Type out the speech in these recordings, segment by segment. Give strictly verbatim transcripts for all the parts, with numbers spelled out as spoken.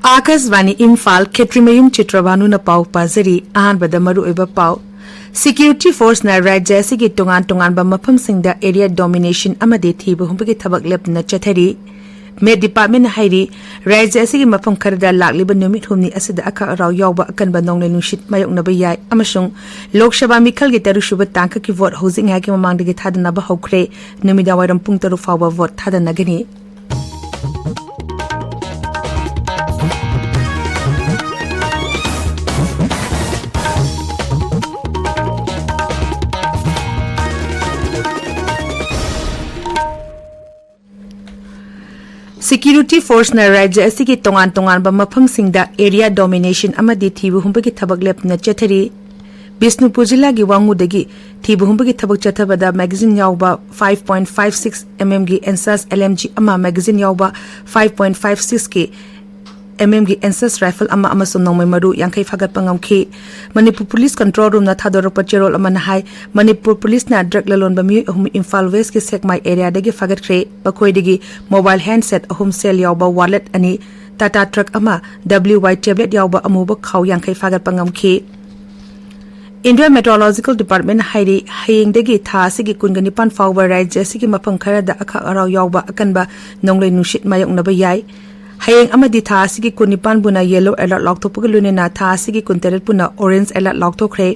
ꯑꯥꯀꯥꯁꯕꯥꯅꯤ ꯏꯝꯐꯥꯜ, ꯈꯦꯇ꯭ꯔꯤꯃꯌꯨꯝ ꯆꯤꯇ꯭ꯔꯚꯥꯅꯨꯅ ꯄꯥꯎ ꯄꯥꯖꯔꯤ꯫ ꯑꯍꯥꯟꯕꯗ ꯃꯔꯨꯑꯣꯏꯕ ꯄꯥꯎ꯫ ꯁꯦꯀ꯭ꯌꯨꯔꯤꯇꯤ ꯐꯣꯔꯁꯅ ꯔꯥꯖ꯭ꯌ ꯑꯁꯤꯒꯤ ꯇꯣꯉꯥꯟ ꯇꯣꯉꯥꯟꯕ ꯃꯐꯝꯁꯤꯡꯗ ꯑꯦꯔꯤꯌꯥ ꯗꯣꯃꯤꯅꯦꯁꯟ ꯑꯃꯗꯤ ꯊꯤꯕ ꯍꯨꯝꯕꯒꯤ ꯊꯕꯛ ꯂꯦꯞꯇꯅ ꯆꯠꯊꯔꯤ꯫ ꯃꯦꯠ ꯗꯤꯄꯥꯔꯠꯃꯦꯟꯅ ꯍꯥꯏꯔꯤ, ꯔꯥꯖ꯭ꯌ ꯑꯁꯤꯒꯤ ꯃꯐꯝ ꯈꯔꯗ ꯂꯥꯛꯂꯤꯕ ꯅꯨꯃꯤꯠ ꯍꯨꯝꯅꯤ ꯑꯁꯤꯗ ꯑꯈꯥꯛ ꯑꯔꯥꯎ ꯌꯥꯎꯕ ꯑꯀꯟꯕ ꯅꯣꯡꯂꯩ ꯅꯨꯡꯁꯤꯠ ꯃꯥꯌꯣꯛꯅꯕ ꯌꯥꯏ ꯑꯃꯁꯨꯡ ꯂꯣꯛ ꯁꯚꯥ ꯃꯤꯈꯜꯒꯤ ꯇꯔꯨꯛꯁꯨꯕ ꯇꯥꯡꯀꯛꯀꯤ ꯚꯣꯠ ꯍꯧꯖꯤꯛ ꯉꯥꯏꯍꯥꯛꯀꯤ ꯃꯃꯥꯡꯗꯒꯤ ꯊꯥꯗꯅꯕ ꯍꯧꯈ꯭ꯔꯦ꯫ ꯅꯨꯃꯤꯗꯥꯡꯋꯥꯏꯔꯝ ꯄꯨꯡ ꯇꯔꯨꯛ ꯐꯥꯎꯕ ꯚꯣꯠ ꯊꯥꯗꯅꯒꯅꯤ꯫ ꯁꯦꯀ꯭ꯌꯨꯔꯤꯇꯤ ꯐꯣꯔꯁꯅ ꯔꯥꯖ꯭ꯌ ꯑꯁꯤꯒꯤ ꯇꯣꯉꯥꯟ ꯇꯣꯉꯥꯟꯕ ꯃꯐꯝꯁꯤꯡꯗ ꯑꯦꯔꯤꯌꯥ ꯗꯣꯃꯤꯅꯦꯁꯟ ꯑꯃꯗꯤ ꯊꯤꯕ ꯍꯨꯝꯕꯒꯤ ꯊꯕꯛ ꯂꯦꯞꯇꯅ ꯆꯠꯊꯔꯤ꯫ ꯕꯤꯁꯅꯨꯄꯨꯔ ꯖꯤꯂꯥꯒꯤ ꯋꯥꯉꯨꯗꯒꯤ ꯊꯤꯕ ꯍꯨꯝꯕꯒꯤ ꯊꯕꯛ ꯆꯠꯊꯕꯗ ꯃꯦꯒꯥꯖꯤꯟ ꯌꯥꯎꯕ five point five six mm ꯒꯤ ꯑꯦꯟꯁꯥꯁ LMG ꯑꯃ, ꯃꯦꯒꯥꯖꯤꯟ ꯌꯥꯎꯕ five point five six ꯀꯤ MM ꯒꯤ ꯑꯦꯟꯁꯥꯁ ꯔꯥꯏꯐꯜ ꯑꯃ ꯑꯃꯁꯨꯡ ꯅꯣꯡꯃꯩ ꯃꯔꯨ ꯌꯥꯡꯈꯩ ꯐꯥꯒꯠꯄ ꯉꯝꯈꯤ꯫ ꯃꯅꯤꯄꯨꯔ ꯄꯨꯂꯤꯁ ꯀꯟꯇ꯭ꯔꯣꯜ ꯔꯨꯝꯅ ꯊꯥꯗꯣꯔꯛꯄ ꯆꯦꯔꯣꯜ ꯑꯃꯅ ꯍꯥꯏ, ꯃꯅꯤꯄꯨꯔ ꯄꯨꯂꯤꯁꯅ ꯗ꯭ꯔꯒ ꯂꯂꯣꯟꯕ ꯃꯤꯑꯣꯏ ꯑꯍꯨꯝ ꯏꯝꯐꯥꯜ ꯋꯦꯁꯀꯤ ꯁꯦꯛꯃꯥꯏ ꯑꯦꯔꯤꯌꯥꯗꯒꯤ ꯐꯥꯒꯠꯈ꯭ꯔꯦ꯫ ꯃꯈꯣꯏꯗꯒꯤ ꯃꯣꯕꯥꯏꯜ ꯍꯦꯟꯗꯁꯦꯠ ꯑꯍꯨꯝ, ꯁꯦꯜ ꯌꯥꯎꯕ ꯋꯥꯂꯦꯠ ꯑꯅꯤ, ꯇꯥꯇꯥ ꯇ꯭ꯔꯛ ꯑꯃ, WY ꯇꯦꯕ꯭ꯂꯦꯠ ꯌꯥꯎꯕ ꯑꯃꯨꯕ ꯈꯥꯎ ꯌꯥꯡꯈꯩ ꯐꯥꯒꯠꯄ ꯉꯝꯈꯤ꯫ ꯏꯟꯗꯤꯌꯥ ꯃꯦꯇ꯭ꯔꯣꯂꯣꯖꯤꯀꯦꯜ ꯗꯤꯄꯥꯔꯠꯃꯦꯟꯅ ꯍꯥꯏꯔꯤ, ꯍꯌꯦꯡꯗꯒꯤ ꯊꯥ ꯑꯁꯤꯒꯤ ꯀꯨꯟꯒ ꯅꯤꯄꯥꯟ ꯐꯥꯎꯕ ꯔꯥꯖ꯭ꯌ ꯑꯁꯤꯒꯤ ꯃꯐꯝ ꯈꯔꯗ ꯑꯈꯥꯛ ꯑꯔꯥꯎ ꯌꯥꯎꯕ ꯑꯀꯟꯕ ꯅꯣꯡꯂꯩ ꯅꯨꯡꯁꯤꯠ ꯃꯥꯌꯣꯛꯅꯕ ꯌꯥꯏ꯫ ꯍꯌꯦꯡ ꯑꯃꯗꯤ ꯊꯥ ꯑꯁꯤꯒꯤ ꯀꯨꯟꯅꯤꯄꯥꯟꯕꯨꯅ ꯌꯦꯜꯂꯣ ꯑꯦꯂꯔꯠ ꯂꯥꯎꯊꯣꯛꯄꯒ ꯂꯣꯏꯅꯅ ꯊꯥ ꯑꯁꯤꯒꯤ ꯀꯨꯟꯇꯔꯦꯠꯄꯨꯅ ꯑꯣꯔꯦꯟꯖ ꯑꯦꯂꯔꯠ ꯂꯥꯎꯊꯣꯛꯈ꯭ꯔꯦ꯫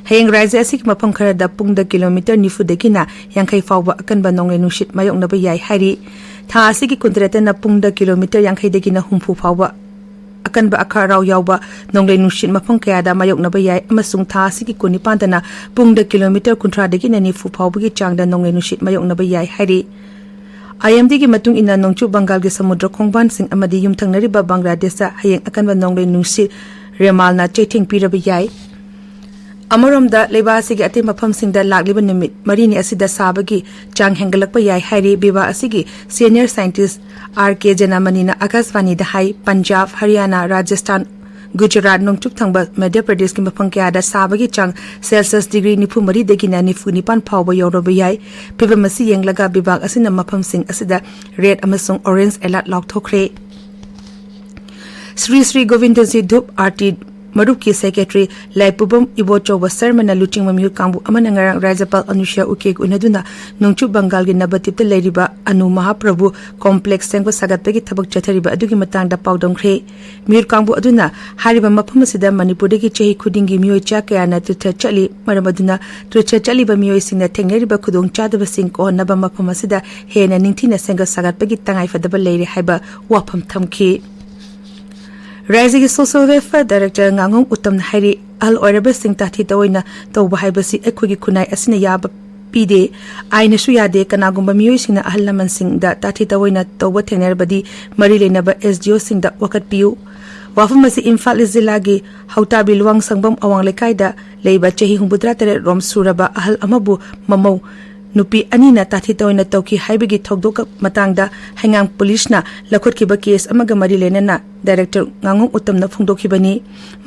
ꯍꯌꯦꯡ ꯔꯥꯖ꯭ꯌ ꯑꯁꯤꯒꯤ ꯃꯐꯝ ꯈꯔꯗ ꯄꯨꯡꯗ ꯀꯤꯂꯣꯃꯤꯇꯔ ꯅꯤꯐꯨꯗꯒꯤꯅ ꯌꯥꯡꯈꯩ ꯐꯥꯎꯕ ꯑꯀꯟꯕ ꯅꯣꯡꯂꯩ ꯅꯨꯡꯁꯤꯠ ꯃꯥꯌꯣꯛꯅꯕ ꯌꯥꯏ ꯍꯥꯏꯔꯤ꯫ ꯊꯥ ꯑꯁꯤꯒꯤ ꯀꯨꯟꯇꯔꯦꯠꯇꯅ ꯄꯨꯡꯗ ꯀꯤꯂꯣꯃꯤꯇꯔ ꯌꯥꯡꯈꯩꯗꯒꯤꯅ ꯍꯨꯝꯐꯨ ꯐꯥꯎꯕ ꯑꯀꯟꯕ ꯑꯈꯥꯛ ꯑꯔꯥꯎ ꯌꯥꯎꯕ ꯅꯣꯡꯂꯩ ꯅꯨꯡꯁꯤꯠ ꯃꯐꯝ ꯀꯌꯥꯗ ꯃꯥꯌꯣꯛꯅꯕ ꯌꯥꯏ ꯑꯃꯁꯨꯡ ꯊꯥ ꯑꯁꯤꯒꯤ ꯀꯨꯟꯅꯤꯄꯥꯟꯗꯅ ꯄꯨꯡꯗ ꯀꯤꯂꯣꯃꯤꯇꯔ ꯀꯨꯟꯊ꯭ꯔꯥꯗꯒꯤꯅ ꯅꯤꯐꯨ ꯐꯥꯎꯕꯒꯤ ꯆꯥꯡꯗ ꯅꯣꯡꯂꯩ ꯅꯨꯡꯁꯤꯠ ꯃꯥꯌꯣꯛꯅꯕ ꯌꯥꯏ ꯍꯥꯏꯔꯤ꯫ IMDꯒꯤ ꯃꯇꯨꯡ ꯏꯟꯅ, ꯅꯣꯡꯆꯨꯞ ꯕꯪꯒꯥꯜꯒꯤ ꯁꯃꯨꯗ꯭ꯔ ꯈꯣꯡꯕꯥꯟꯁꯤꯡ ꯑꯃꯗꯤ ꯌꯨꯝꯊꯪꯅꯔꯤꯕ ꯕꯪꯒ꯭ꯂꯥꯗꯦꯁꯇ ꯍꯌꯦꯡ ꯑꯀꯟꯕ ꯅꯣꯡꯂꯩ ꯅꯨꯡꯁꯤꯠ ꯔꯦꯃꯥꯜꯅ ꯆꯩꯊꯦꯡ ꯄꯤꯔꯕ ꯌꯥꯏ꯫ ꯑꯃꯔꯣꯝꯗ, ꯂꯩꯕꯥꯛ ꯑꯁꯤꯒꯤ ꯑꯇꯩ ꯃꯐꯝꯁꯤꯡꯗ ꯂꯥꯛꯂꯤꯕ ꯅꯨꯃꯤꯠ ꯃꯔꯤꯅꯤ ꯑꯁꯤꯗ ꯁꯥꯕꯒꯤ ꯆꯥꯡ ꯍꯦꯟꯒꯠꯂꯛꯄ ꯌꯥꯏ ꯍꯥꯏꯔꯤ ꯕꯤꯚꯥꯒ ꯑꯁꯤꯒꯤ ꯁꯦꯅꯤꯌꯔ ꯁꯥꯏꯟꯇꯤꯁ R K ꯖꯅꯥꯃꯅꯤꯅ ꯑꯀꯥꯁꯕꯥꯅꯤꯗ ꯍꯥꯏ꯫ ꯄꯟꯖꯥꯕ, ꯍꯔꯤꯌꯥꯅꯥ, ꯔꯥꯖꯁꯊꯥꯟ, ꯒꯨꯖꯔꯥꯠ, ꯅꯣꯡꯆꯨꯞ ꯊꯪꯕ ꯃꯙ꯭ꯌ ꯄ꯭ꯔꯗꯦꯁꯀꯤ ꯃꯐꯝ ꯀꯌꯥꯗ ꯁꯥꯕꯒꯤ ꯆꯥꯡ ꯁꯦꯜꯁꯤꯌꯁ ꯗꯤꯒ꯭ꯔꯤ ꯅꯤꯐꯨ ꯃꯔꯤꯗꯒꯤꯅ ꯅꯤꯐꯨ ꯅꯤꯄꯥꯟ ꯐꯥꯎꯕ ꯌꯧꯔꯕ ꯌꯥꯏ꯫ ꯐꯤꯚꯝ ꯑꯁꯤ ꯌꯦꯡꯂꯒ ꯕꯤꯚꯥꯒ ꯑꯁꯤꯅ ꯃꯐꯝꯁꯤꯡ ꯑꯁꯤꯗ ꯔꯦꯗ ꯑꯃꯁꯨꯡ ꯑꯣꯔꯦꯟꯖ ꯑꯦꯂꯔꯠ ꯂꯥꯎꯊꯣꯛꯈ꯭ꯔꯦ꯫ ꯁ꯭ꯔꯤ ꯁ꯭ꯔꯤ ꯒꯣꯕꯤꯟꯗꯖꯤ ꯙꯨꯞ ꯑꯥꯔꯇꯤ ꯃꯔꯨꯞꯀꯤ ꯁꯦꯀ꯭ꯔꯦꯇꯔꯤ ꯂꯥꯏꯄꯨꯕꯝ ꯏꯕꯣꯆꯧꯕ ꯁꯔꯃꯅ ꯂꯨꯆꯤꯡꯕ ꯃꯤꯍꯨꯠ ꯀꯥꯡꯕꯨ ꯑꯃꯅ ꯉꯔꯥꯡ ꯔꯥꯖ꯭ꯌꯄꯥꯜ ꯑꯅꯨꯁ꯭ꯌꯥ ꯎꯀꯦꯒ ꯎꯅꯗꯨꯅ ꯅꯣꯡꯆꯨꯞ ꯕꯪꯒꯥꯜꯒꯤ ꯅꯕꯇꯤꯞꯇ ꯂꯩꯔꯤꯕ ꯑꯅꯨ ꯃꯍꯥꯄ꯭ꯔꯚꯨ ꯀꯣꯝꯄ꯭ꯂꯦꯛꯁ ꯁꯦꯝꯒꯠ ꯁꯥꯒꯠꯄꯒꯤ ꯊꯕꯛ ꯆꯠꯊꯔꯤꯕ ꯑꯗꯨꯒꯤ ꯃꯇꯥꯡꯗ ꯄꯥꯎꯗꯝꯈ꯭ꯔꯦ꯫ ꯃꯤꯍꯨꯠ ꯀꯥꯡꯕꯨ ꯑꯗꯨꯅ ꯍꯥꯏꯔꯤꯕ ꯃꯐꯝ ꯑꯁꯤꯗ ꯃꯅꯤꯄꯨꯔꯗꯒꯤ ꯆꯍꯤ ꯈꯨꯗꯤꯡꯒꯤ ꯃꯤꯑꯣꯏ ꯆꯥ ꯀꯌꯥꯅ ꯇꯤꯔꯊ ꯆꯠꯂꯤ꯫ ꯃꯔꯝ ꯑꯗꯨꯅ ꯇꯤꯔꯊ ꯆꯠꯂꯤꯕ ꯃꯤꯑꯣꯏꯁꯤꯡꯅ ꯊꯦꯡꯅꯔꯤꯕ ꯈꯨꯗꯣꯡꯆꯥꯗꯕꯁꯤꯡ ꯀꯣꯛꯍꯟꯅꯕ ꯃꯐꯝ ꯑꯁꯤꯗ ꯍꯦꯟꯅ ꯅꯤꯡꯊꯤꯅ ꯁꯦꯝꯒꯠ ꯁꯥꯒꯠꯄꯒꯤ ꯇꯉꯥꯏꯐꯗꯕ ꯂꯩꯔꯦ ꯍꯥꯏꯕ ꯋꯥꯐꯝ ꯊꯝꯈꯤ꯫ ꯔꯥꯏꯖꯒꯤ ꯁꯣꯁꯤꯌꯦꯜ ꯋꯦꯜꯐꯤꯌꯔ ꯗꯥꯏꯔꯦꯛꯇꯔ ꯉꯥꯉꯣꯝ ꯎꯠꯇꯝꯅ ꯍꯥꯏꯔꯤ, ꯑꯍꯜ ꯑꯣꯏꯔꯕꯁꯤꯡ ꯇꯥꯊꯤ ꯇꯥꯑꯣꯏꯅ ꯇꯧꯕ ꯍꯥꯏꯕꯁꯤ ꯑꯩꯈꯣꯏꯒꯤ ꯈꯨꯟꯅꯥꯏ ꯑꯁꯤꯅ ꯌꯥꯕ ꯄꯤꯗꯦ, ꯑꯥꯏꯟꯅꯁꯨ ꯌꯥꯗꯦ꯫ ꯀꯅꯥꯒꯨꯝꯕ ꯃꯤꯑꯣꯏꯁꯤꯡꯅ ꯑꯍꯜ ꯂꯃꯟꯁꯤꯡꯗ ꯇꯥꯊꯤ ꯇꯥꯑꯣꯏꯅ ꯇꯧꯕ ꯊꯦꯡꯅꯔꯕꯗꯤ ꯃꯔꯤ ꯂꯩꯅꯕ ꯑꯦꯁ ꯗꯤ ꯑꯣꯁꯤꯡꯗ ꯋꯥꯀꯠꯄꯤꯌꯨ꯫ ꯋꯥꯐꯝ ꯑꯁꯤ ꯏꯝꯐꯥꯜ ꯏꯁ ꯖꯤꯂꯥꯒꯤ ꯍꯧꯇꯥꯕꯤ ꯂꯨꯋꯥꯡꯁꯪꯕꯝ ꯑꯋꯥꯡ ꯂꯩꯀꯥꯏꯗ ꯂꯩꯕ ꯆꯍꯤ ꯍꯨꯝꯐꯨꯇꯔꯥ ꯇꯔꯦꯠ ꯔꯣꯝ ꯁꯨꯔꯕ ꯑꯍꯜ ꯑꯃꯕꯨ ꯃꯃꯧ ꯅꯨꯄꯤ ꯑꯅꯤꯅ ꯇꯥꯊꯤ ꯇꯥꯑꯣꯏꯅ ꯇꯧꯈꯤ ꯍꯥꯏꯕꯒꯤ ꯊꯧꯗꯣꯛ ꯃꯇꯥꯡꯗ ꯍꯩꯉꯥꯡ ꯄꯨꯂꯤꯁꯅ ꯂꯧꯈꯠꯈꯤꯕ ꯀꯦꯁ ꯑꯃꯒ ꯃꯔꯤ ꯂꯩꯅꯅ ꯗꯥꯏꯔꯦꯛꯇꯔ ꯉꯥꯉꯣꯝ ꯎꯠꯇꯝꯅ ꯐꯣꯡꯗꯣꯛꯈꯤꯕꯅꯤ꯫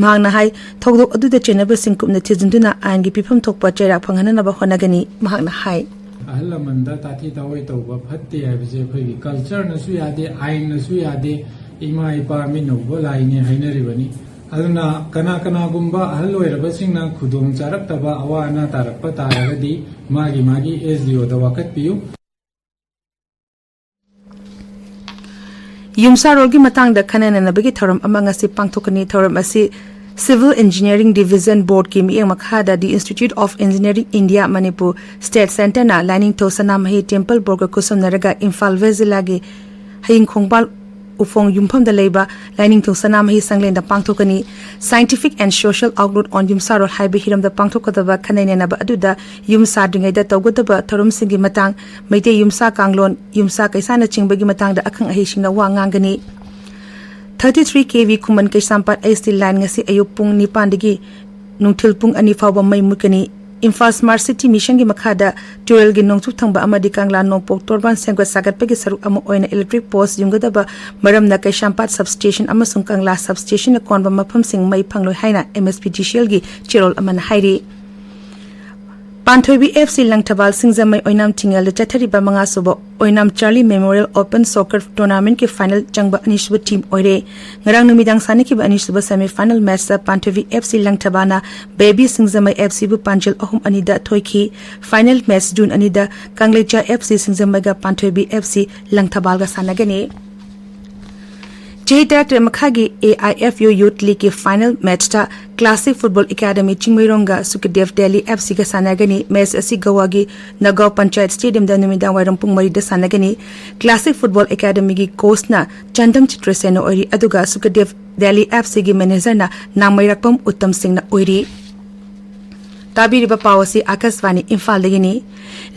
ꯃꯍꯥꯛꯅ ꯍꯥꯏ, ꯊꯧꯗꯣꯛ ꯑꯗꯨꯗ ꯆꯦꯟꯅꯕꯁꯤꯡ ꯀꯨꯞꯅ ꯊꯤꯖꯤꯟꯗꯨꯅ ꯑꯥꯏꯟꯒꯤ ꯄꯤꯐꯝ ꯊꯣꯛꯄ ꯆꯩꯔꯥꯛ ꯐꯪꯍꯟꯅꯕ ꯍꯣꯠꯅꯒꯅꯤ꯫ ꯃꯍꯥꯛꯅ ꯍꯥꯏ, ꯑꯍꯜ ꯂꯃꯟꯗ ꯇꯥꯊꯤ ꯇꯥꯑꯣꯏ ꯇꯧꯕ ꯐꯠꯇꯦ ꯍꯥꯏꯕꯁꯦ ꯑꯩꯈꯣꯏꯒꯤ ꯀꯜꯆꯔꯅꯁꯨ ꯌꯥꯗꯦ, ꯑꯥꯏꯟꯅꯁꯨ ꯌꯥꯗꯦ, ꯏꯃꯥ ꯏꯄꯥ ꯃꯤꯠꯅ ꯎꯕ ꯂꯥꯏꯅꯤ ꯍꯥꯏꯅꯔꯤꯕꯅꯤ꯫ ꯑꯗꯨꯅ ꯀꯅꯥ ꯀꯅꯥꯒꯨꯝꯕ ꯑꯍꯜ ꯑꯣꯏꯔꯕꯁꯤꯡꯅ ꯈꯨꯗꯣꯡ ꯆꯥꯔꯛꯇꯕ ꯑꯋꯥ ꯑꯅꯥ ꯇꯥꯔꯛꯄ ꯇꯥꯔꯒꯗꯤ ꯃꯥꯒꯤ ꯃꯥꯒꯤ ꯑꯦꯁ ꯗꯤ ꯑꯣꯗ ꯋꯥꯀꯠꯄꯤꯌꯨ꯫ ꯌꯨꯝꯁꯥꯔꯣꯜꯒꯤ ꯃꯇꯥꯡꯗ ꯈꯟꯅ ꯅꯩꯅꯕꯒꯤ ꯊꯧꯔꯝ ꯑꯃ ꯉꯁꯤ ꯄꯥꯡꯊꯣꯛꯀꯅꯤ꯫ ꯊꯧꯔꯝ ꯑꯁꯤ Civil Engineering Division Boardꯀꯤ ꯃꯤꯠꯌꯦꯡ ꯃꯈꯥꯗ The Institute of Engineering India Manipur State Centreꯅ Lainingthou Sanamahi Temple Boardꯀ ꯈꯨꯠꯁꯝꯅꯔꯒ Imphal west ꯖꯤꯂꯥꯒꯤ ꯍꯌꯤꯡ ꯈꯣꯡꯕꯥꯜ ꯎꯐꯣꯡ ꯌꯨꯝꯐꯝꯗ ꯂꯩꯕ ꯂꯥꯏꯅꯤꯡꯊꯧ ꯁꯅꯥꯃꯍꯤ ꯁꯪꯂꯦꯟꯗ ꯄꯥꯡꯊꯣꯛꯀꯅꯤ꯫ Scientific and Social Outlook on ꯌꯨꯝꯁꯥꯔꯣꯜ ꯍꯥꯏꯕ ꯍꯤꯔꯝꯗ ꯄꯥꯡꯊꯣꯛꯀꯗꯕ ꯈꯟꯅ ꯅꯩꯅꯕ ꯑꯗꯨꯗ ꯌꯨꯝ ꯁꯥꯗ꯭ꯔꯤꯉꯩꯗ ꯇꯧꯒꯗꯕ ꯊꯧꯔꯝꯁꯤꯡꯒꯤ ꯃꯇꯥꯡ, ꯃꯩꯇꯩ ꯌꯨꯝꯁꯥ ꯀꯥꯡꯂꯣꯟ, ꯌꯨꯝꯁꯥ ꯀꯩꯁꯥꯅꯆꯤꯡꯕꯒꯤ ꯃꯇꯥꯡꯗ ꯑꯈꯪ ꯑꯍꯩꯁꯤꯡꯅ ꯋꯥ ꯉꯥꯡꯒꯅꯤ꯫ Thirty three K V ꯈꯨꯃꯟ ꯀꯩꯁꯥꯝꯄꯥꯠ ꯑꯩꯆ ꯇꯤ ꯂꯥꯏꯟ ꯉꯁꯤ ꯑꯌꯨꯛ ꯄꯨꯡ ꯅꯤꯄꯥꯟꯗꯒꯤ ꯅꯨꯡꯊꯤꯜ ꯄꯨꯡ ꯑꯅꯤ ꯐꯥꯎꯕ ꯃꯩ ꯃꯨꯠꯀꯅꯤ꯫ ꯏꯝꯐꯥꯜ ꯁ꯭ꯃꯥꯔꯠ ꯁꯤꯇꯤ ꯃꯤꯁꯟꯒꯤ ꯃꯈꯥꯗ ꯇꯨꯔꯦꯜꯒꯤ ꯅꯣꯡꯆꯨꯞ ꯊꯪꯕ ꯑꯃꯗꯤ ꯀꯪꯂꯥ ꯅꯣꯡꯄꯣꯛ ꯇꯣꯔꯕꯥꯟ ꯁꯦꯝꯒꯠ ꯁꯥꯒꯠꯄꯒꯤ ꯁꯔꯨꯛ ꯑꯃ ꯑꯣꯏꯅ ꯏꯂꯦꯛꯇ꯭ꯔꯤꯛ ꯄꯣꯁ ꯌꯨꯡꯒꯗꯕ ꯃꯔꯝꯅ ꯀꯩꯁꯥꯝꯄꯥꯠ ꯁꯕꯁ꯭ꯇꯦꯁꯟ ꯑꯃꯁꯨꯡ ꯀꯪꯂꯥ ꯁꯕꯁ꯭ꯇꯦꯁꯟꯅ ꯀꯣꯟꯕ ꯃꯐꯝꯁꯤꯡ ꯃꯩ ꯐꯪꯂꯣꯏ ꯍꯥꯏꯅ ꯑꯦꯝ ꯑꯦꯁ ꯄꯤ ꯗꯤ ꯁꯤ ꯑꯦꯜꯒꯤ ꯆꯦꯔꯣꯜ ꯑꯃꯅ ꯍꯥꯏꯔꯤ꯫ ꯄꯥꯟꯊꯣꯏꯕꯤ ꯑꯦꯐ ꯁꯤ ꯂꯪꯊꯕꯥꯜ ꯁꯤꯡꯖꯃꯩ ꯑꯣꯏꯅꯥꯝ ꯊꯤꯡꯉꯦꯜꯗ ꯆꯠꯊꯔꯤꯕ ꯃꯉꯥꯁꯨꯕ ꯑꯣꯏꯅꯥꯝ ꯆꯥꯔꯂꯤ ꯃꯦꯃꯣꯔꯤꯌꯦꯜ ꯑꯣꯄꯟ ꯁꯣꯀꯔ ꯇꯣꯔꯅꯥꯃꯦꯟꯠꯀꯤ ꯐꯥꯏꯅꯦꯜ ꯆꯪꯕ ꯑꯅꯤꯁꯨꯕ ꯇꯤꯝ ꯑꯣꯏꯔꯦ꯫ ꯉꯔꯥꯡ ꯅꯨꯃꯤꯗꯥꯡ ꯁꯥꯟꯅꯈꯤꯕ ꯑꯅꯤꯁꯨꯕ ꯁꯦꯃꯤ ꯐꯥꯏꯅꯦꯜ ꯃꯦꯠꯆꯇ ꯄꯥꯟꯊꯣꯏꯕꯤ ꯑꯦꯐ ꯁꯤ ꯂꯪꯊꯕꯥꯜꯅ ꯕꯦꯕꯤ ꯁꯤꯡꯖꯃꯩ ꯑꯦꯐ ꯁꯤꯕꯨ ꯄꯥꯟꯖꯜ ꯑꯍꯨꯝ ꯑꯅꯤꯗ ꯊꯣꯏꯈꯤ꯫ ꯐꯥꯏꯅꯦꯜ ꯃꯦꯠꯆ ꯖꯣꯟ ꯑꯅꯤꯗ ꯀꯪꯂꯩꯖꯥ ꯑꯦꯐ ꯁꯤ ꯁꯤꯡꯖꯃꯩꯒ ꯄꯥꯟꯊꯣꯏꯕꯤ ꯑꯦꯐ ꯁꯤ ꯂꯪꯊꯕꯥꯜꯒ ꯁꯥꯟꯅꯒꯅꯤ꯫ ꯆꯍꯤ ꯇꯔꯥꯇꯔꯦꯠ ꯃꯈꯥꯒꯤ A I F U youth ꯂꯤꯒꯀꯤ ꯐꯥꯏꯅꯦꯜ ꯃꯦꯠꯆꯇ ꯀ꯭ꯂꯥꯁꯤꯛ ꯐꯨꯠꯕꯣꯜ ꯑꯦꯀꯥꯗꯃꯤ ꯆꯤꯡꯃꯩꯔꯣꯡꯒ ꯁꯨꯀꯗꯦꯕ ꯗꯦꯜꯂꯤ ꯑꯦꯐ ꯁꯤꯒ ꯁꯥꯟꯅꯒꯅꯤ꯫ ꯃꯦꯆ ꯑꯁꯤ ꯒꯋꯥꯒꯤ ꯅꯒꯥꯎ ꯄꯟꯆꯥꯌꯠ ꯁ꯭ꯇꯦꯗꯤꯌꯝꯗ ꯅꯨꯃꯤꯗꯥꯡ ꯋꯥꯏꯔꯝ ꯄꯨꯡ ꯃꯔꯤꯗ ꯁꯥꯟꯅꯒꯅꯤ꯫ ꯀ꯭ꯂꯥꯁꯤꯛ ꯐꯨꯠꯕꯣꯜ ꯑꯦꯀꯥꯗꯃꯤꯒꯤ ꯀꯣꯆꯅ ꯆꯟꯗꯝ ꯆꯤꯇ꯭ꯔꯁꯦꯅ ꯑꯣꯏꯔꯤ, ꯑꯗꯨꯒ ꯁꯨꯀꯗꯦꯕ ꯗꯦꯜꯂꯤ ꯑꯦꯐ ꯁꯤꯒꯤ ꯃꯦꯅꯦꯖꯔꯅ ꯅꯥꯃꯩꯔꯥꯛꯄꯝ ꯎꯠꯇꯝ ꯁꯤꯡꯅ ꯑꯣꯏꯔꯤ꯫ ꯇꯥꯕꯤꯔꯤꯕ ꯄꯥꯎ ꯑꯁꯤ ꯑꯥꯀꯥꯁꯕꯥꯅꯤ ꯏꯝꯐꯥꯜꯗꯒꯤꯅꯤ꯫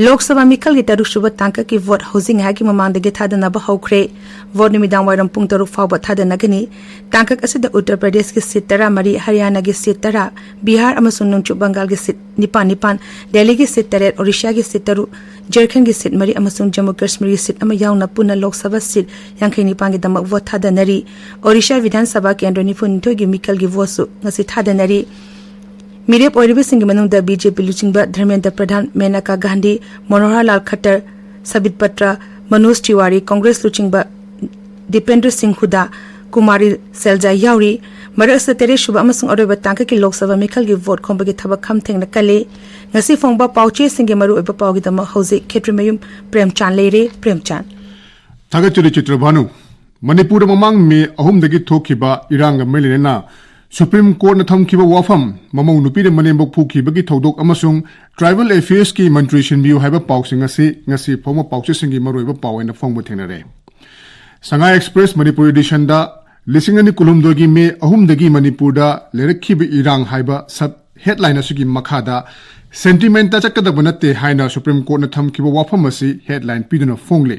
ꯂꯣꯛ ꯁꯚꯥ ꯃꯤꯈꯜꯒꯤ ꯇꯔꯨꯛꯁꯨꯕ ꯇꯥꯡꯀꯛꯀꯤ ꯚꯣꯠ ꯍꯧꯖꯤꯛ ꯉꯥꯏꯍꯥꯛꯀꯤ ꯃꯃꯥꯡꯗꯒꯤ ꯊꯥꯗꯅꯕ ꯍꯧꯈ꯭ꯔꯦ꯫ ꯚꯣꯠ ꯅꯨꯃꯤꯗꯥꯡ ꯋꯥꯏꯔꯝ ꯄꯨꯡ ꯇꯔꯨꯛ ꯐꯥꯎꯕ ꯊꯥꯗꯅꯒꯅꯤ꯫ ꯇꯥꯡꯀꯛ ꯑꯁꯤꯗ ꯎꯠꯇꯔ ꯄ꯭ꯔꯗꯦꯁꯀꯤ ꯁꯤꯠ ꯇꯔꯥꯃꯔꯤ, ꯍꯔꯤꯌꯥꯅꯥꯒꯤ ꯁꯤꯠ ꯇꯔꯥ, ꯕꯤꯍꯥꯔ ꯑꯃꯁꯨꯡ ꯅꯣꯡꯆꯨꯞ ꯕꯪꯒꯥꯜꯒꯤ ꯁꯤꯠ ꯅꯤꯄꯥꯟ ꯅꯤꯄꯥꯟ, ꯗꯦꯜꯂꯤꯒꯤ ꯁꯤꯠ ꯇꯔꯦꯠ, ꯑꯣꯔꯤꯁꯥꯒꯤ ꯁꯤꯠ ꯇꯔꯨꯛ, ꯖꯔꯈꯟꯒꯤ ꯁꯤꯠ ꯃꯔꯤ ꯑꯃꯁꯨꯡ ꯖꯝꯃꯨ ꯀꯥꯁꯃꯤꯔꯒꯤ ꯁꯤꯠ ꯑꯃ ꯌꯥꯎꯅ ꯄꯨꯟꯅ ꯂꯣꯛ ꯁꯚꯥ ꯁꯤꯠ ꯌꯥꯡꯈꯩ ꯅꯤꯄꯥꯟꯒꯤꯗꯃꯛ ꯚꯣꯠ ꯊꯥꯗꯅꯔꯤ꯫ ꯑꯣꯔꯤꯁꯥ ꯕꯤꯙꯥꯟ ꯁꯚꯥ ꯀꯦꯟꯗ꯭ꯔ ꯅꯤꯐꯨ ꯅꯤꯊꯣꯏꯒꯤ ꯃꯤꯈꯜꯒꯤ ꯚꯣꯠꯁꯨ ꯉꯁꯤ ꯊꯥꯗꯅꯔꯤ꯫ ꯃꯤꯔꯦꯞ ꯑꯣꯏꯔꯤꯕꯁꯤꯡꯒꯤ ꯃꯅꯨꯡꯗ ꯕꯤ ꯖꯦ ꯄꯤ ꯂꯨꯆꯤꯡꯕ ꯙꯔꯃꯦꯟꯗ꯭ꯔ ꯄ꯭ꯔꯙꯥꯟ, ꯃꯦꯅꯀꯥ ꯒꯥꯟꯙꯤ, ꯃꯅꯣꯍꯔ ꯂꯥꯜ ꯈꯠꯇꯔ, ꯁꯕꯤꯠ ꯄꯇ꯭ꯔ, ꯃꯅꯣꯖ ꯇꯤꯋꯥꯔꯤ, ꯀꯣꯡꯒ꯭ꯔꯦꯁ ꯂꯨꯆꯤꯡꯕ ꯗꯤꯄꯦꯟꯗ꯭ꯔ ꯁꯤꯡ ꯍꯨꯗꯥ, ꯀꯨꯃꯥꯔꯤ ꯁꯦꯜꯖꯥ ꯌꯥꯎꯔꯤ꯫ ꯃꯔꯛ ꯑꯁꯤꯗ ꯇꯔꯦꯠꯁꯨꯕ ꯑꯃꯁꯨꯡ ꯑꯔꯣꯏꯕ ꯇꯥꯡꯀꯛꯀꯤ ꯂꯣꯛ ꯁꯚꯥ ꯃꯤꯈꯜꯒꯤ ꯚꯣꯠ ꯈꯣꯝꯕꯒꯤ ꯊꯕꯛ ꯈꯝ ꯊꯦꯡꯅ ꯀꯜꯂꯤ꯫ ꯉꯁꯤ ꯐꯣꯡꯕ ꯄꯥꯎꯆꯦꯁꯤꯡꯒꯤ ꯃꯔꯨꯑꯣꯏꯕ ꯄꯥꯎꯒꯤꯗꯃꯛ ꯍꯧꯖꯤꯛ ꯈꯦꯇ꯭ꯔꯤꯃꯌꯨꯝ ꯄ꯭ꯔꯦꯝꯆꯥꯟ ꯂꯩꯔꯦ꯫ ꯄ꯭ꯔꯦꯝꯆꯥꯟ꯫ ꯊꯥꯒꯠꯆꯔꯤ ꯆꯤꯇ꯭ꯔꯚꯥꯅꯨ꯫ ꯃꯅꯤꯄꯨꯔꯗ ꯃꯃꯥꯡ ꯃꯦ ꯑꯍꯨꯝꯗꯒꯤ ꯊꯣꯛꯈꯤꯕ ꯏꯔꯥꯡꯒ ꯃꯔꯤ ꯂꯩꯅꯅ ꯁꯨꯄ꯭ꯔꯤꯝ ꯀꯣꯔꯠꯅ ꯊꯝꯈꯤꯕ ꯋꯥꯐꯝ, ꯃꯃꯧ ꯅꯨꯄꯤꯅ ꯃꯅꯦꯝꯕꯣꯛ ꯐꯨꯈꯤꯕꯒꯤ ꯊꯧꯗꯣꯛ ꯑꯃꯁꯨꯡ ꯇ꯭ꯔꯥꯏꯕꯦꯜ ꯑꯦꯐꯤꯌꯔꯁꯀꯤ ꯃꯟꯇ꯭ꯔꯤ ꯁꯤꯟꯕꯤꯌꯨ ꯍꯥꯏꯕ ꯄꯥꯎꯁꯤꯡ ꯑꯁꯤ ꯉꯁꯤ ꯐꯣꯡꯕ ꯄꯥꯎꯆꯦꯁꯤꯡꯒꯤ ꯃꯔꯨꯑꯣꯏꯕ ꯄꯥꯎ ꯑꯣꯏꯅ ꯐꯣꯡꯕ ꯊꯦꯡꯅꯔꯦ꯫ ꯁꯉꯥꯏ ꯑꯦꯛꯁꯄ꯭ꯔꯦꯁ ꯃꯅꯤꯄꯨꯔ ꯏꯗꯤꯁꯟꯗ ꯂꯤꯁꯤꯡ ꯑꯅꯤ ꯀꯨꯟꯍꯨꯝꯗꯣꯏꯒꯤ ꯃꯦ ꯑꯍꯨꯝꯗꯒꯤ ꯃꯅꯤꯄꯨꯔꯗ ꯂꯩꯔꯛꯈꯤꯕ ꯏꯔꯥꯡ ꯍꯥꯏꯕ ꯁꯕ ꯍꯦꯗꯂꯥꯏꯟ ꯑꯁꯤꯒꯤ ꯃꯈꯥꯗ ꯁꯦꯟꯇꯤꯃꯦꯟꯇ ꯆꯠꯀꯗꯕ ꯅꯠꯇꯦ ꯍꯥꯏꯅ ꯁꯨꯄ꯭ꯔꯤꯝ ꯀꯣꯔꯠꯅ ꯊꯝꯈꯤꯕ ꯋꯥꯐꯝ ꯑꯁꯤ ꯍꯦꯗꯂꯥꯏꯟ ꯄꯤꯗꯨꯅ ꯐꯣꯡꯂꯤ꯫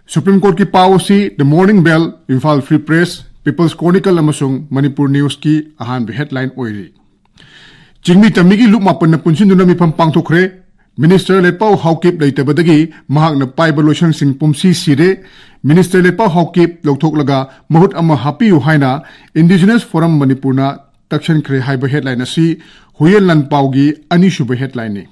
ꯁꯨꯄ꯭ꯔꯤꯝ ꯀꯣꯔꯠꯀꯤ ꯄꯥꯎ ꯑꯁꯤ ꯗ ꯃꯣꯔꯅꯤꯡ ꯕꯦꯜ, Imphal free press, peoples chronicle ꯑꯃꯁꯨꯡ ꯃꯅꯤꯄꯨꯔ ꯅ꯭ꯌꯨꯁꯀꯤ ꯑꯍꯥꯟꯕ ꯍꯦꯗꯂꯥꯏꯟ ꯑꯣꯏꯔꯤ꯫ ꯆꯤꯡꯃꯤ ꯇꯝꯃꯤꯒꯤ ꯂꯨꯞ ꯃꯥꯄꯟꯅ ꯄꯨꯟꯁꯤꯟꯗꯨꯅ ꯃꯤꯐꯝ ꯄꯥꯡꯊꯣꯛꯈ꯭ꯔꯦ꯫ ꯃꯤꯅꯤꯁꯇꯔ ꯂꯦꯠꯄꯥꯎ ꯍꯥꯎꯀꯤꯞ ꯂꯩꯇꯕꯗꯒꯤ ꯃꯍꯥꯛꯅ ꯄꯥꯏꯕ ꯂꯣꯏꯁꯪꯁꯤꯡ ꯄꯨꯝꯁꯤ ꯁꯤꯔꯦ꯫ ꯃꯤꯅꯤꯁꯇꯔ ꯂꯦꯠꯄꯥꯎ ꯍꯥꯎꯀꯤꯞ ꯂꯧꯊꯣꯛꯂꯒ ꯃꯍꯨꯠ ꯑꯃ ꯍꯥꯞꯄꯤꯌꯨ ꯍꯥꯏꯅ ꯏꯟꯗꯤꯖꯤꯅꯁ ꯐꯣꯔꯝ ꯃꯅꯤꯄꯨꯔꯅ ꯇꯛꯁꯟꯈ꯭ꯔꯦ ꯍꯥꯏꯕ ꯍꯦꯗꯂꯥꯏꯟ ꯑꯁꯤ ꯍꯨꯌꯦꯟ ꯂꯥꯟꯄꯥꯎꯒꯤ ꯑꯅꯤꯁꯨꯕ headlineꯅꯤ꯫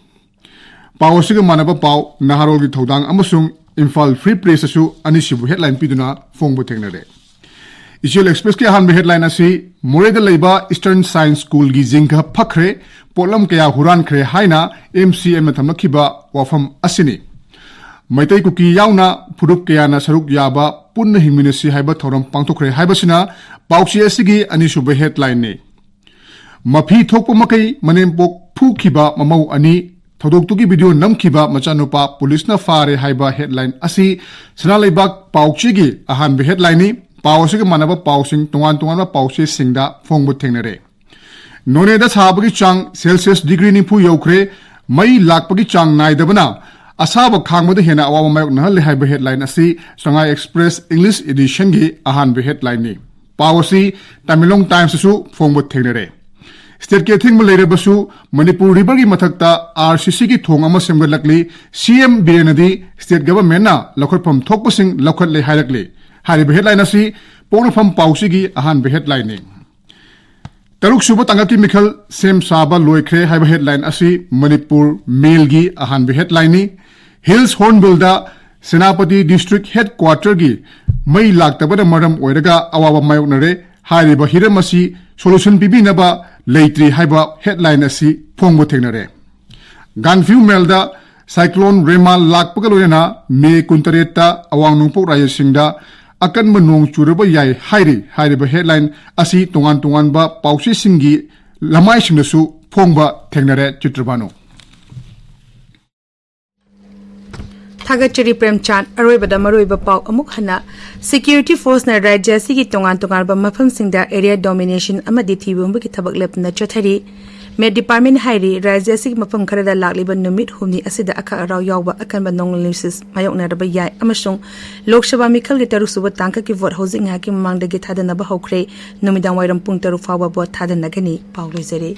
ꯄꯥꯎ ꯑꯁꯤꯒ ꯃꯥꯟꯅꯕ ꯄꯥꯎ ꯅꯍꯥꯔꯣꯜꯒꯤ ꯊꯧꯗꯥꯡ ꯑꯃꯁꯨꯡ ꯏꯝꯐꯥꯜ Free Pressꯇꯁꯨ ꯑꯅꯤꯁꯨꯕ headline ꯄꯤꯗꯨꯅ ꯐꯣꯡꯕ ꯊꯦꯡꯅꯔꯦ꯫ ꯏꯆꯦꯜ Expressꯀꯤ ꯑꯍꯥꯟꯕ headline ꯑꯁꯤ ꯃꯣꯔꯦꯗ ꯂꯩꯕ Eastern Science Schoolꯒꯤ ꯖꯤꯡꯒ ꯐꯛꯈ꯭ꯔꯦ, ꯄꯣꯠꯂꯝ ꯀꯌꯥ ꯍꯨꯔꯥꯟꯈ꯭ꯔꯦ ꯍꯥꯏꯅ MCMꯅ ꯊꯝꯂꯛꯈꯤꯕ ꯋꯥꯐꯝ ꯑꯁꯤꯅꯤ꯫ ꯃꯩꯇꯩ ꯀꯨꯀꯤ ꯌꯥꯎꯅ ꯐꯨꯔꯨꯞ ꯀꯌꯥꯅ ꯁꯔꯨꯛ ꯌꯥꯕ ꯄꯨꯟꯅ ꯍꯤꯡꯃꯤꯟꯅꯁꯤ ꯍꯥꯏꯕ ꯊꯧꯔꯝ ꯄꯥꯡꯊꯣꯛꯈ꯭ꯔꯦ ꯍꯥꯏꯕꯁꯤꯅ ꯄꯥꯎꯆꯦ ꯑꯁꯤꯒꯤ ꯑꯅꯤꯁꯨꯕ headlineꯅꯤ꯫ ꯃꯐꯤ ꯊꯣꯛꯄ ꯃꯈꯩ ꯃꯅꯦꯝꯄꯣꯛ ꯐꯨꯈꯤꯕ ꯃꯃꯧ ꯑꯅꯤ, ꯊꯧꯗꯣꯛꯇꯨꯒꯤ video ꯅꯝꯈꯤꯕ ꯃꯆꯥꯅꯨꯄꯥ ꯄꯨꯂꯤꯁꯅ ꯐꯥꯔꯦ ꯍꯥꯏꯕ headline ꯑꯁꯤ ꯁꯅꯥ ꯂꯩꯕꯥꯛ ꯄꯥꯎꯆꯦꯒꯤ ꯑꯍꯥꯟꯕ headlineꯅꯤ꯫ ꯄꯥꯎ ꯑꯁꯤꯒ ꯃꯥꯟꯅꯕ ꯄꯥꯎꯁꯤꯡ ꯇꯣꯉꯥꯟ ꯇꯣꯉꯥꯟꯕ ꯄꯥꯎꯆꯦꯁꯤꯡꯗ ꯐꯣꯡꯕ ꯊꯦꯡꯅꯔꯦ꯫ ꯅꯣꯅꯦꯗ ꯁꯥꯕꯒꯤ ꯆꯥꯡ Celsius degree ꯅꯤꯐꯨ ꯌꯧꯈ꯭ꯔꯦ꯫ ꯃꯩ ꯂꯥꯛꯄꯒꯤ ꯆꯥꯡ ꯅꯥꯏꯗꯕꯅ ꯑꯁꯥꯕ ꯈꯥꯡꯕꯗ ꯍꯦꯟꯅ ꯑꯋꯥꯕ ꯃꯥꯌꯣꯛꯅꯍꯜꯂꯦ ꯍꯥꯏꯕ headline ꯑꯁꯤ Sangai Express English editionꯒꯤ ꯑꯍꯥꯟꯕ headlineꯅꯤ꯫ ꯄꯥꯎ ꯑꯁꯤ Tamenglong Timesꯇꯁꯨ ꯐꯣꯡꯕ ꯊꯦꯡꯅꯔꯦ꯫ Stateꯀꯤ ꯑꯊꯤꯡꯕ ꯂꯩꯔꯕꯁꯨ ꯃꯅꯤꯄꯨꯔ riverꯒꯤ ꯃꯊꯛꯇ RCCꯒꯤ ꯊꯣꯡ ꯑꯃ ꯁꯦꯝꯒꯠꯂꯛꯂꯤ꯫ CM ꯕꯤꯔꯦꯟꯅꯗꯤ state governmentꯅ ꯂꯧꯈꯠꯐꯝ ꯊꯣꯛꯄꯁꯤꯡ ꯂꯧꯈꯠꯂꯦ ꯍꯥꯏꯔꯛꯂꯤ꯫ ꯍꯥꯏꯔꯤꯕ headline ꯑꯁꯤ ꯄꯣꯛꯅꯐꯝ ꯄꯥꯎꯆꯦꯒꯤ ꯑꯍꯥꯟꯕ headlineꯅꯤ꯫ ꯇꯔꯨꯛ ꯁꯨꯕ ꯇꯥꯡꯀꯛꯀꯤ ꯃꯤꯈꯜ ꯁꯦꯝ ꯁꯥꯕ ꯂꯣꯏꯈ꯭ꯔꯦ ꯍꯥꯏꯕ headline ꯑꯁꯤ ꯃꯅꯤꯄꯨꯔ Mailꯒꯤ ꯑꯍꯥꯟꯕ headlineꯅꯤ꯫ Hills Hornbillꯗ ꯁꯦꯅꯥꯄꯇꯤ district headquarterꯒꯤ ꯃꯩ ꯂꯥꯛꯇꯕꯅ ꯃꯔꯝ ꯑꯣꯏꯔꯒ ꯑꯋꯥꯕ ꯃꯥꯌꯣꯛꯅꯔꯦ꯫ ꯍꯥꯏꯔꯤꯕ ꯍꯤꯔꯝ ꯑꯁꯤ solution ꯄꯤꯕꯤꯅꯕ ꯂꯩꯇ꯭ꯔꯤ ꯍꯥꯏꯕ headline ꯑꯁꯤ ꯐꯣꯡꯕ ꯊꯦꯡꯅꯔꯦ꯫ Gaanphiu Mailꯗ Cyclone Rema ꯂꯥꯛꯄꯒ ꯂꯣꯏꯅꯅ May ꯀꯨꯟꯇꯔꯦꯠꯇ ꯑꯋꯥꯡ ꯅꯣꯡꯄꯣꯛ ꯔꯥꯖ꯭ꯌꯁꯤꯡꯗ ꯑꯀꯟꯕ ꯅꯣꯡ ꯆꯨꯔꯕ ꯌꯥꯏ ꯍꯥꯏꯔꯤ꯫ ꯍꯥꯏꯔꯤꯕ headline ꯑꯁꯤ ꯇꯣꯉꯥꯟ ꯇꯣꯉꯥꯟꯕ ꯄꯥꯎꯆꯦꯁꯤꯡꯒꯤ ꯂꯃꯥꯏꯁꯤꯡꯗꯁꯨ ꯐꯣꯡꯕ ꯊꯦꯡꯅꯔꯦ꯫ ꯆꯤꯇ꯭ꯔꯕꯥꯅꯨ꯫ ꯊꯥꯒꯠꯆꯔꯤ ꯄ꯭ꯔꯦꯝꯆꯥꯟ꯫ ꯑꯔꯣꯏꯕꯗ ꯃꯔꯨꯑꯣꯏꯕ ꯄꯥꯎ ꯑꯃꯨꯛ ꯍꯟꯅ꯫ Security forceꯅ ꯔꯥꯖ꯭ꯌ ꯑꯁꯤꯒꯤ ꯇꯣꯉꯥꯟ ꯇꯣꯉꯥꯟꯕ ꯃꯐꯝꯁꯤꯡꯗ area domination ꯑꯃꯗꯤ ꯊꯤꯕ ꯍꯨꯝꯕꯒꯤ ꯊꯕꯛ ꯂꯦꯞꯇꯅ ꯆꯠꯊꯔꯤ꯫ Met Department ꯍꯥꯏꯔꯤ, ꯔꯥꯖ꯭ꯌ ꯑꯁꯤꯒꯤ ꯃꯐꯝ ꯈꯔꯗ ꯂꯥꯛꯂꯤꯕ ꯅꯨꯃꯤꯠ ꯍꯨꯝꯅꯤ ꯑꯁꯤꯗ ꯑꯈꯥꯛ ꯑꯔꯥꯎ ꯌꯥꯎꯕ ꯑꯀꯟꯕ ꯅꯣꯡꯂꯩ ꯅꯨꯡꯁꯤꯠ ꯃꯥꯌꯣꯛꯅꯔꯕ ꯌꯥꯏ ꯑꯃꯁꯨꯡ ꯂꯣꯛ ꯁꯚꯥ ꯃꯤꯈꯜꯒꯤ ꯇꯔꯨꯛ ꯁꯨꯕ ꯇꯥꯡꯀꯛꯀꯤ vote ꯍꯧꯖꯤꯛ ꯉꯥꯏꯍꯥꯛꯀꯤ ꯃꯃꯥꯡꯗꯒꯤ ꯊꯥꯗꯅꯕ ꯍꯧꯈ꯭ꯔꯦ꯫ ꯅꯨꯃꯤꯗꯥꯡ ꯋꯥꯏꯔꯝ ꯄꯨꯡ ꯇꯔꯨꯛ ꯐꯥꯎꯕ vote ꯊꯥꯗꯅꯒꯅꯤ꯫ ꯄꯥꯎ ꯂꯣꯏꯖꯔꯦ꯫